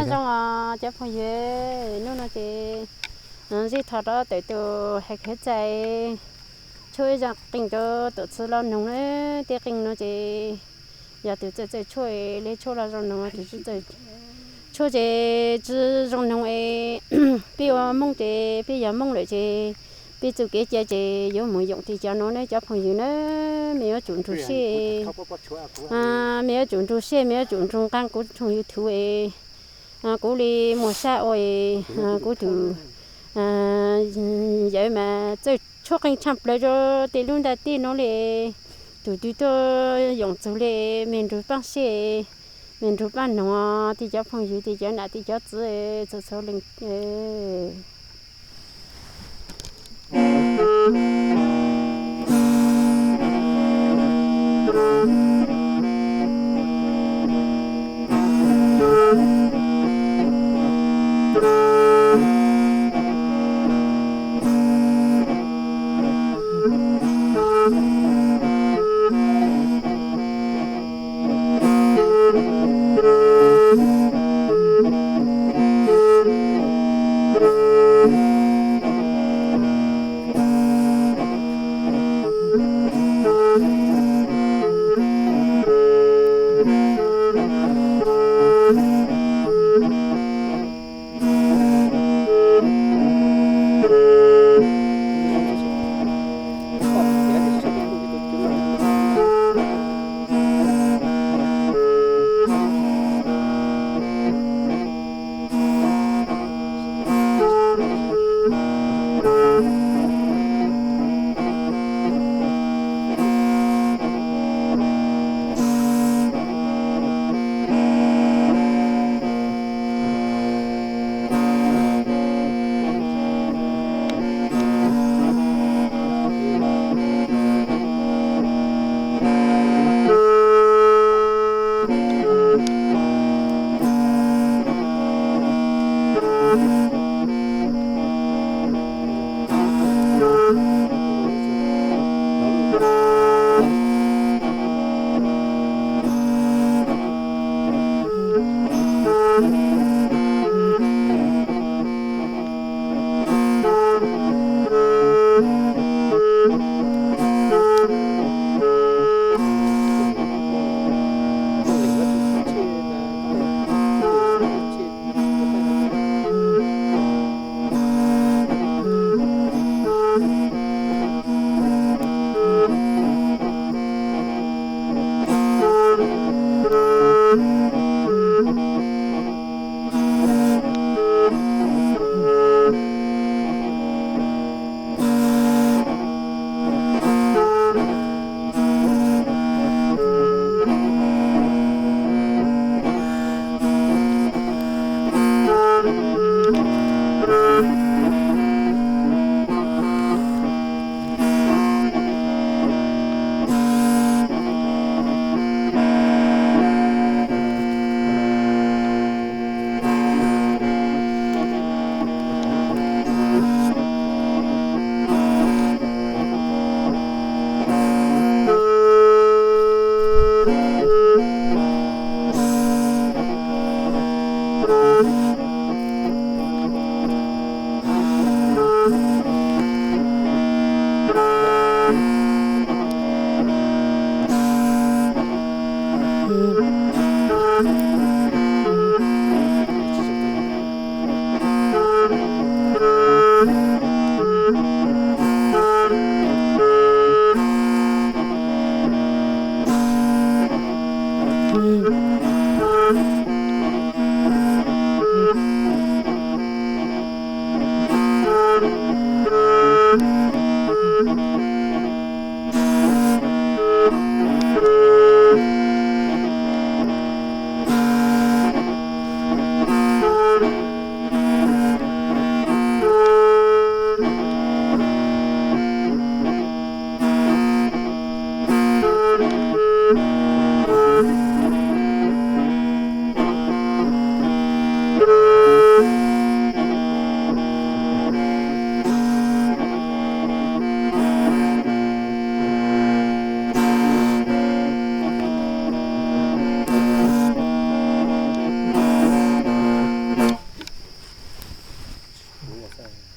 Zoo os cov phooj ywg, hnub no ces zij tho rov tawm tus hais khav txais tshuaj ib zaj qeej rau tuam txwv los noog na. Tej qeej no ces yog tus txawj txawj tshuaj li tshuaj los zoo noog, tus tsis txawj tshuaj ces tsis zoo noog es peb ua Hmoob ces peb yog Hmoob lawm ces peb txuj kev cai ces yuav mus yoom li cov no ne cov phooj ywg na. Mej yuav tsum nrug siab, mej yuav tsum nrug siab, mej yuav tsum nrug nqaa kuv tshooj YouTube es kuv li muaj sab ua es kuv tus yawm mas txawj tshuaj qeej tshaj plaws rau tej lub ntiaj teb no li. Tus twg tuaj yoom txug li mej nrug paab siab, mej nrug paab noog tej cov phooj ywg, tej cov nam tej cov txwv txhua txhua leej. ua xwb.